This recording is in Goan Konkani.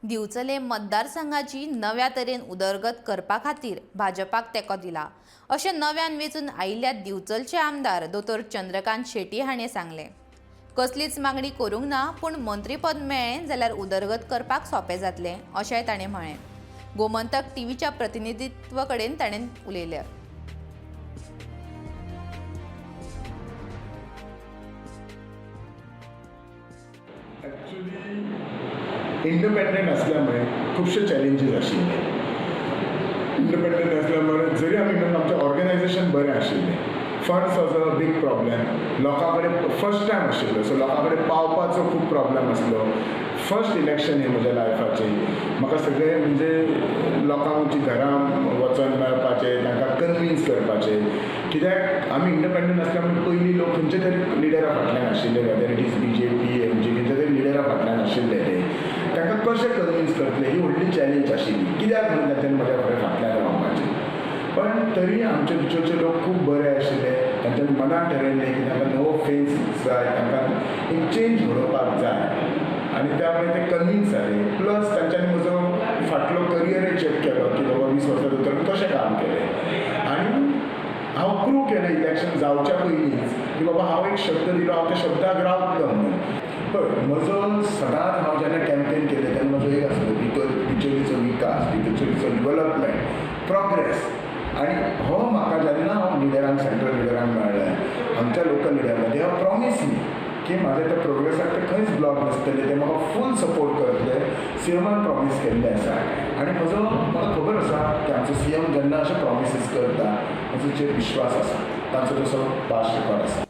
दिवचले मतदारसंघाची नव्या तरेन उदरगत करपा खातीर भाजपाक तेंको दिला, अशें नव्यान वेंचून आयिल्ल्या दिवचलचे आमदार दोतोर चंद्रकांत शेट्ये हाणें सांगलें. कसलीच मागणी करूंक ना, पूण मंत्रीपद मेळ्ळें जाल्यार उदरगत करपाक सोंपें जातलें, अशेंय ताणें म्हळें. गोमंतक टीव्हीच्या प्रतिनिधित्व कडेन ताणें उलयलें. ॲक्च्युली इंडिपेंडंट असल्यामुळे खुबशे चॅलेंजीस आशिल्ले. इंडिपेंडंट असल्यामुळे जरी आमी म्हणून आमचें ऑर्गनायझेशन बरें आशिल्लें, funds was a big problem. लोकां कडेन फर्स्ट टायम आशिल्लो, सो लोकां कडेन पावपाचो खूब प्रॉब्लेम आसलो. फर्स्ट इलेक्शन हें म्हज्या लायफाचें. म्हाका सगळें म्हणजे लोकांची घरां वचोन मेळपाचें, तांकां कन्विन्स करपाचें, कित्याक आमी इंडिपेंडंट आसल्यामुळे पयलीं लोक खंयच्या तरी लिडरा फाटल्यान आशिल्ले, whether it is BJP, MG, खंयच्या तरी लिडरा फाटल्यान आशिल्ले. ते तांकां कशें कन्विन्स करतले ही व्हडली चॅलेंज आशिल्ली, कित्याक म्हणून तांच्यांनी म्हज्या फुडें फाटल्यान रावपाचें. पण तरी आमचे दिवचलचे लोक खूब बरे आशिल्ले. तांच्यांनी मनान ठरयल्लें की तांकां नवो फेस जाय, तांकां एक चेंज घडोवपाक जाय आनी त्यामुळे ते कन्विन्स जाले. प्लस तांच्यांनी म्हजो फाटलो करियरय चॅक केलो की बाबा 20 वर्सां भितर कशें काम केलें आनी हांव प्रूव केलें इलेक्शन जावच्या पयलींच की बाबा हांव एक शब्द दिलो, हांव त्या शब्दाक रावतलो म्हणून. पळय, म्हजो सदांच हांव जेन्ना कॅम्पेन केलें तेन्ना म्हजो एक आसलो बिचोलीचो विकास, बिचोलीचो डेवलपमेंट, प्रोग्रेस. आनी हो म्हाका जेन्ना हांव लिडरांक, सेंट्रल लिडरांक मेळ्ळें, आमच्या लोकल लिडरांक, they have promise मी की म्हाज्या त्या प्रोग्रेसाक ते खंयच ब्लॉक नासतले, ते म्हाका फूल सपोर्ट करतले. सीएमान प्रॉमीस केल्लें आसा आनी म्हजो म्हाका खबर आसा की आमचो सीएम जेन्ना अशें प्रॉमिसीस करता, म्हजो चेर विश्वास आसा, तांचो तसो पास्ट रिकॉर्ड आसा.